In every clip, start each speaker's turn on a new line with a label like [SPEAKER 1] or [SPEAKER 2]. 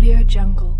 [SPEAKER 1] Audio Jungle.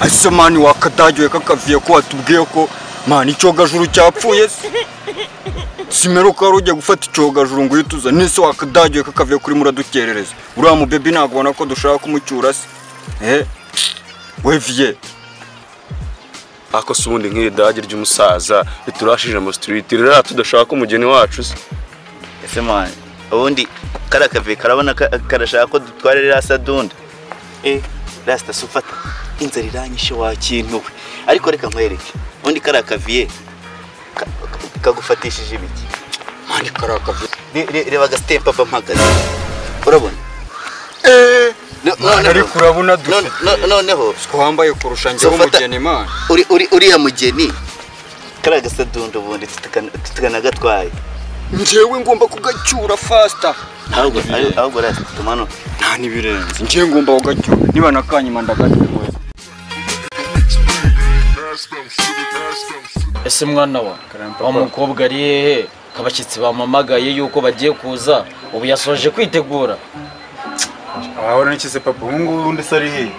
[SPEAKER 2] Ese mani wakadagiwe kakaviye ko watubwiye ko mani icyogajuru cyapfuye se simeruka wari ugiye gufata icyogajuru ngo uhite uza nese wakadagiwe kakaviye kuri muradukerereza uriya mu baby ntabwo ubona ko dushaka kumucyura se we viye
[SPEAKER 3] ako se ubundi nk'iri dage ry'umusaza riturashije mu street ririya tudashaka umugeni wacu se
[SPEAKER 4] ese mani ubundi kariya kaviye karabona karashaka ko dutwara ririya sadunda rasta sufata inzara iranyishe wa kintu we ariko reka nkwereke ubundi kariya kaviye kagufatishije ibiki
[SPEAKER 2] mani kariya kaviye
[SPEAKER 4] reba agastempa ava mpagaze urabona
[SPEAKER 2] none ariko urabona dufite
[SPEAKER 4] noneho
[SPEAKER 2] siko wambaye kurusha njyewe umugeni mani
[SPEAKER 4] uriya mugeni kariya gasadunda ubundi tukanagatwaye
[SPEAKER 2] njyewe ngomba kugacyura faster
[SPEAKER 4] ahubwo rasta tumanuke
[SPEAKER 2] nta nibirenze njyewe ngomba kugacyura niba nakanyima ndagacyura.
[SPEAKER 5] Ese mwana wa wa mukobwa ari hehe kabashyitsi bamamagaye yuko bagiye kuza ubu yasoje kwitegura
[SPEAKER 6] ahora nikize papa ubu ngubu undi se ari hehe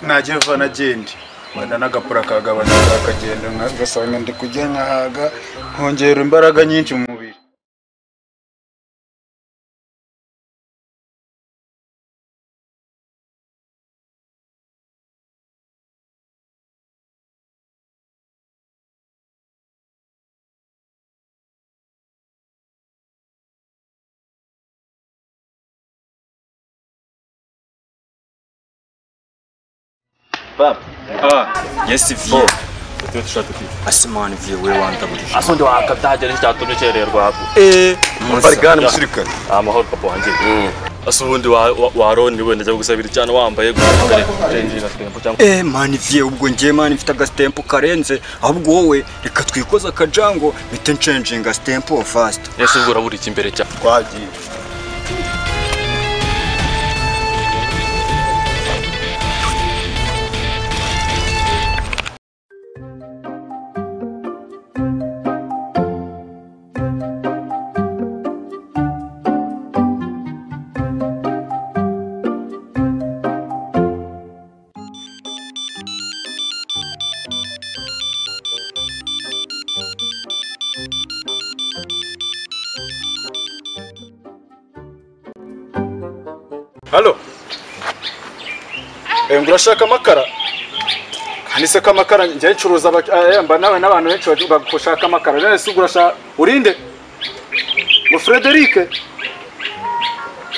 [SPEAKER 6] nagiye va nagende wenda n'agapura kagabanuka akagenda ngasanga ndi kujya nkahaga nkongera imbaraga nyinshi mu mubiri.
[SPEAKER 4] Papa.
[SPEAKER 2] Yes viye. Asimani viye we wandaburije.
[SPEAKER 7] Asundi wakadaje n'icyatumye ukererwa hapo.
[SPEAKER 3] Barigana musirikare.
[SPEAKER 7] Amahoro papa wanjye. Asundi wa Roni we ndajya gusabira cyane wambaye gutare.
[SPEAKER 2] Mani viye ubwo ngiye mani mfite agastempo karenze ahubwo wowe reka twikoza akajango bite nchanginga stempo fast.
[SPEAKER 7] Yes ubwo urabura iki imbere cya.
[SPEAKER 6] Twagiye. Halo. Ngurashaka amakara. Kandi se kamakara njye ncuruza mba nawe n'abantu benshi bagushaka amakara. None se ugurasha urinde? Ngo Frederic.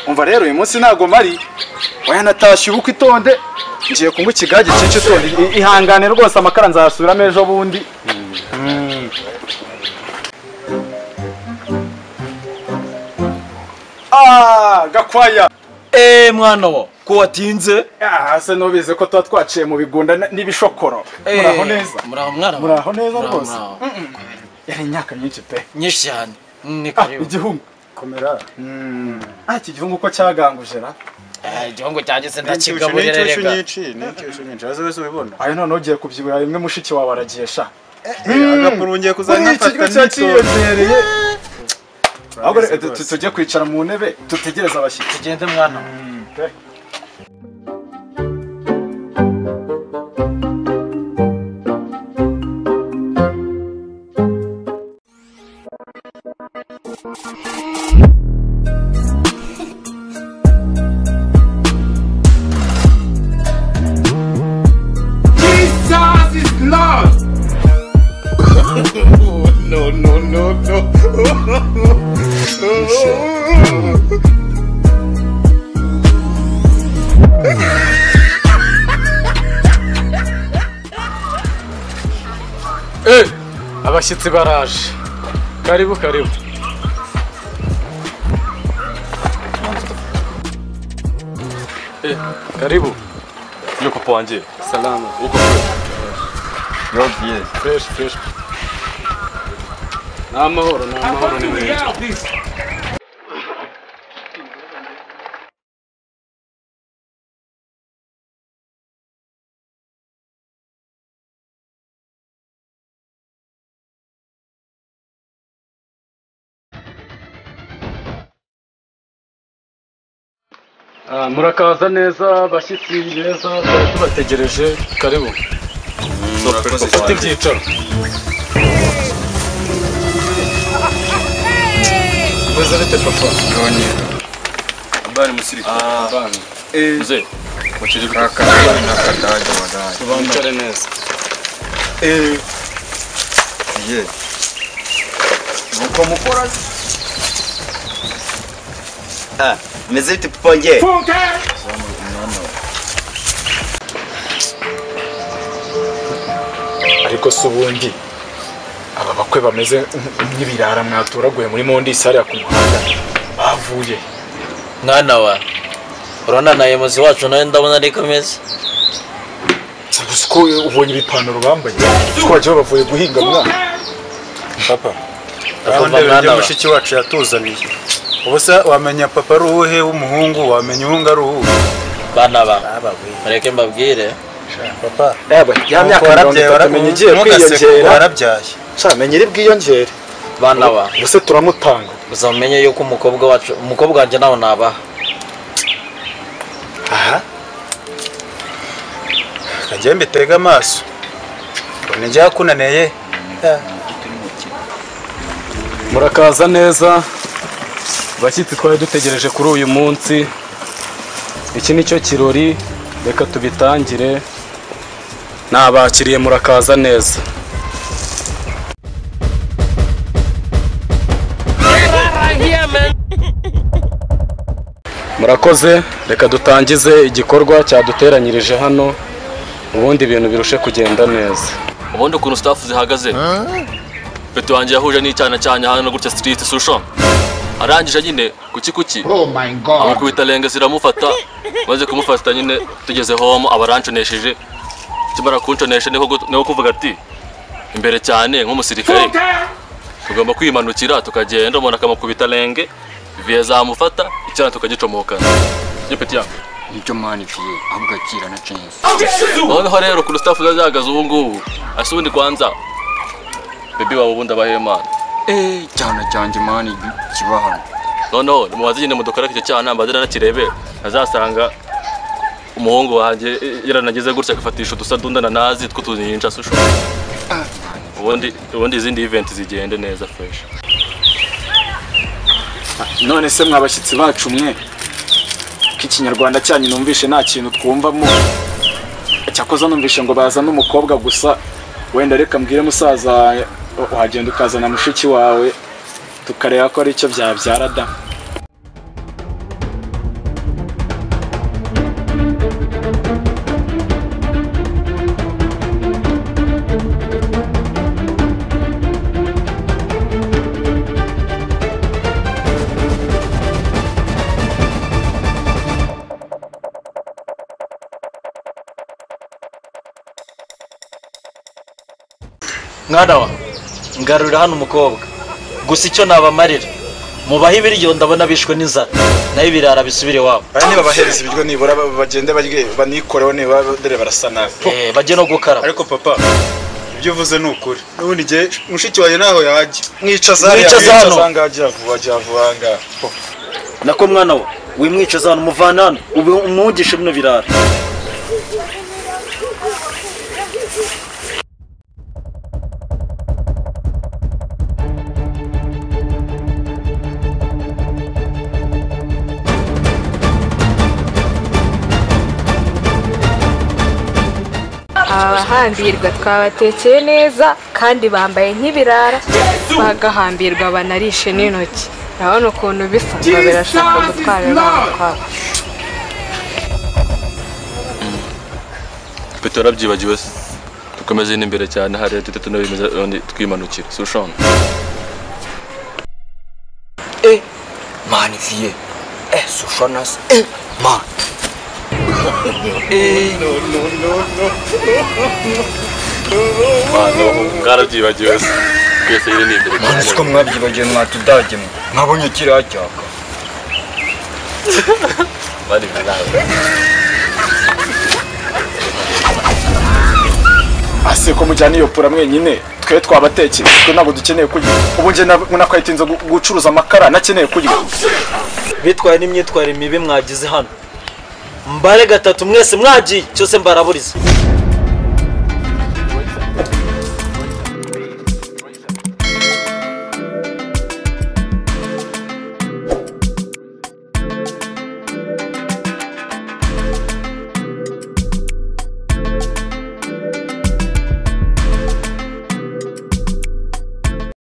[SPEAKER 6] Umva rero uyu munsi ntago mari. Oya natashye ubuko itonde. Ngiye kunywa ikigage cyinshi itonde. Ihangane rwose amakara nzasubiramo ejo bundi. Gakwaya.
[SPEAKER 5] Mwana wa ko watinze
[SPEAKER 6] se nubize ko tuba twaciye mu bigunda n'ibishokoro. Muraho neza.
[SPEAKER 5] Muraho mwana.
[SPEAKER 6] Muraho neza rwose. Yari imyaka myinshi pe.
[SPEAKER 5] Nyinshi cyane. Ni karibu.
[SPEAKER 6] Igihungu. Komera. Iki gihungu ko cyaganguje ra?
[SPEAKER 5] Igihungu cyanjye se ndakigaburira rega.
[SPEAKER 6] Ni nyinshi. Azo wese ubibona. Ayo none ugiye kubyibura rimwe mushiki wawe aragiye sha.
[SPEAKER 8] Agapuru ngiye kuzana
[SPEAKER 6] nafata n'icyo. Ahubwo tujye kwicara mu ntebe tutegereze abashyitsi.
[SPEAKER 5] Tugende mwana.
[SPEAKER 8] Jesus is Lord.
[SPEAKER 9] No, no, no, no.
[SPEAKER 6] Abashyitsi baraje. Karibu karibu. Karibu.
[SPEAKER 7] Yo papa wanjye.
[SPEAKER 6] Salama.
[SPEAKER 7] Uko
[SPEAKER 2] fresh?
[SPEAKER 6] Fresh fresh. Namahoro namahoro ni meza. Murakaza neza bashyitsi beza tubategereje karibu. Ufite ibyicaro. Meze bite papa?
[SPEAKER 2] None.
[SPEAKER 3] Habari musirikare.
[SPEAKER 6] Habari.
[SPEAKER 7] Mzee, mukiri
[SPEAKER 2] nakadaje wadaje.
[SPEAKER 6] Tubamicare neza.
[SPEAKER 2] Ye. Nuko mukora.
[SPEAKER 4] Meze bite papa nge?
[SPEAKER 6] Ariko se ubundi aba bakwe bameze nk'ibirara mwaturaguye muri mondi sare ku muhanda bavuye.
[SPEAKER 5] Mwana wa urabona na yemuzi wacu nawe ndabona ariko ameze.
[SPEAKER 6] Gusa ko ubonye ibipantaro bambaye ko bagiye bavuye guhinga mwana.
[SPEAKER 8] Papa ndabona mushiki wacu yatuzaniye. Ubusa wamenya papa ari uwuhe w'umuhungu, wamenya uhunga ari uwuhe?
[SPEAKER 5] Bana ba mureke mbabwire
[SPEAKER 8] papa.
[SPEAKER 6] Ya myaka 30 menye igiye kwiyongera
[SPEAKER 8] warabyaye.
[SPEAKER 6] Sha menye iri bwiyongere.
[SPEAKER 5] Bana ba
[SPEAKER 6] ubuse turamutanga.
[SPEAKER 5] Gusa mumenye yuko umukobwa wacu umukobwa wanje nawe nabaha.
[SPEAKER 8] Aha. Kagiye mbitega amaso. Mbone njya kunaneye.
[SPEAKER 6] Murakaza neza. Bashyitsi twari dutegereje kuri uyu munsi. Iki nicyo kirori reka tubitangire. Nabakiriye murakaza neza. Murakoze reka dutangize igikorwa cyaduteranyirije hano ubundi ibintu birushe kugenda neza.
[SPEAKER 7] Ubundi ukuntu staff zihagaze. Peto wanjye yahuje n'icyana cyanya hano gutya street susho. Arangije nyine kuki kuki.
[SPEAKER 8] Oh my god.
[SPEAKER 7] Amukubita lenge ziramufata maze kumufata nyine tugeze home abaranconesheje. Kimara kunconesha niko kuvuga ati imbere cyane nk'umusirikare. Tugomba kwimanukira tukagenda umuntu akamukubita lenge viye zamufata icyana tukagicomoka. Yo peti yangu.
[SPEAKER 2] Nicyo mani viye ahubwo akira na chance.
[SPEAKER 7] Noneho rero ku staff zazagaze ubu ngubu asubundi kwanza bebe wabo ubundi abahema.
[SPEAKER 2] Cyana cyanjye mani kiba hano.
[SPEAKER 7] Noneho mubaze nyine mudukora icyo cyana mbazira nakirebe azasanga umuhungu wanjye yaranagize gutya agafatisha udusadunda na nazi tw'utuninja susho. Ubundi izindi event zigende neza fresh.
[SPEAKER 6] None se mwabashyitsi bacu mwe k'ikinyarwanda cyanyu numvishe nta kintu twumvamo. Cyakoze numvishe ngo bazana umukobwa gusa wenda reka mbwire musaza wagenda ukazana mushiki wawe tukareba ko ari icyo byabyara da.
[SPEAKER 5] Mwana wa ngarurira hano umukobwa gusa icyo nabamarira mubahe ibiryo ndabona bishwe n'inzara nayo ibirara bisubire wabo.
[SPEAKER 6] Aya niba bahereza ibiryo nibura bagende barye banikoreho niba dore barasa nabi.
[SPEAKER 5] Bajye no gukaraba.
[SPEAKER 8] Ariko papa ibyo uvuze ni ukuri. N'ubundi gihe mushiki wawe naho yajya.
[SPEAKER 6] Mwicaza hano ngajya vuba jya vuba nga.
[SPEAKER 5] Nako mwana wa wimwicaza hano muvana hano umwugishe bino birara.
[SPEAKER 1] Abahambirwa twabatekeye neza kandi bambaye nk'ibirara bagahambirwa banarishe n'intoki. Urabona ukuntu bisa ngo birashaka gutwara abana kwabo.
[SPEAKER 7] Peto yarabyibagiwe se. Dukomeze n'imbere cyane hariya duhite tunabimeza ubundi twimanukira. Si ushona?
[SPEAKER 2] Man viye. Sushona se. Man.
[SPEAKER 7] Mwarabyibagiwe se. Twese nyine ni imbere
[SPEAKER 2] Man
[SPEAKER 7] cyane.
[SPEAKER 2] siko mwabyibagiwe mwatudage mwe. Mwabonye kiriya cyaka.
[SPEAKER 7] Bari nawe.
[SPEAKER 6] Ase ko mujyana iyo pura mwenyine, twe twabatekeye, twe ntabwo dukeneye kurya. Ubu njye nakwayitinze gucuruza amakara, nakeneye kurya.
[SPEAKER 5] Bitwaye n'imyitwarire mibi mwagize hano. Mbare gatatu mwese mwagiye cyose mbaraburiza.